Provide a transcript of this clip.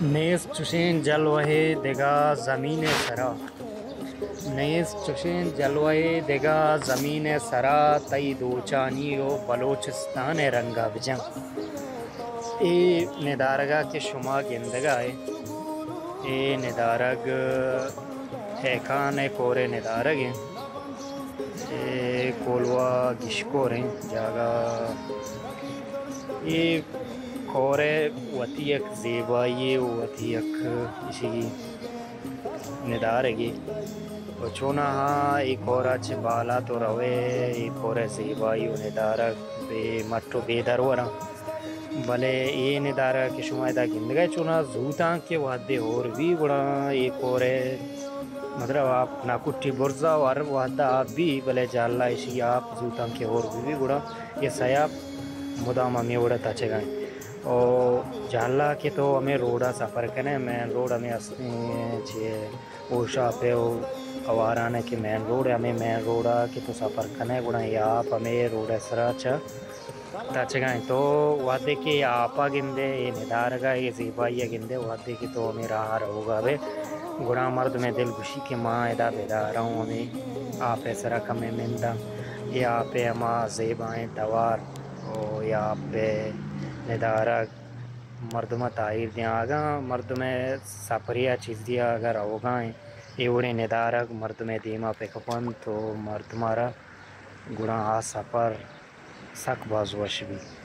نیست چشیں جلوہے دگہ زمین ءِ سرا، نیست چشیں جلوہے دگہ زمین ءِ سرا، تئی دوچانی و بلوچستان ءِ رنگ ءَ بجن۔ اے ندارگ ءَ کہ شما گندگ ءَ ئے، اے ندارگ ہیکان ءِ کور ءِ ندارگ انت۔ اے کولواہ گیشکور انت جاگہ۔ اے کور ءِ وتی یک زیبائی و وتی یک ایشی ندارگے۔ و چوناہا اے کور ءَ چہ بالا تو روئے، اے کور ءِ زیبائی و ندارگ بے مٹ و بے درور انت۔ بلے اے ندارگ کہ شما ادا گندگ ءَ ئے، چوناہا زوتاں کہ وہدے ہور بی گڑا اے کور ءِ مطلب آپ ناکٹی برزا و ہر وہدا آپ بی، بلے جہلا ایشی آپ زوتاں کہ ہور بی بی گڑا اے سیاپ مدام ہمے وڑا تچگا انت۔ او جہلا کہ تو ہمے روڈا سفر کنے، مین روڈ ہمے ہستیں چہ ہوشاپ ءِ و آواران ءِ کہ مین روڈ ءِ، ہمے مین روڈ ءَ کہ تو سفر کنے گڑا اے آپ ہمے روڈ ءِ سرا چہ تچگا انت۔ تو وہدے کہ اے آپ ءَ گندے، اے ندارگ ءَ، اے زیبائی ءَ گندے، وہدے کہ تو ہمے راہ ءَ روگا بے گڑا مردم ءِ دل گوشی کہ ما ادا بداراں و ہمے آپ ءِ سرا کمے ننداں۔ اے آپ ءِ ہما زیبائیں توار و اے آپ ءِ ندارگ مردم ءَ تاہیر دیاں۔ اگاں مردم ءِ سپرے ءَ چیزے ءَ اگاں روگا انت، اے وڑیں ندارگ مردم ءِ دیما بہ کپنت و مردم ءَ را گڑا آ سپر سک باز وش بیت۔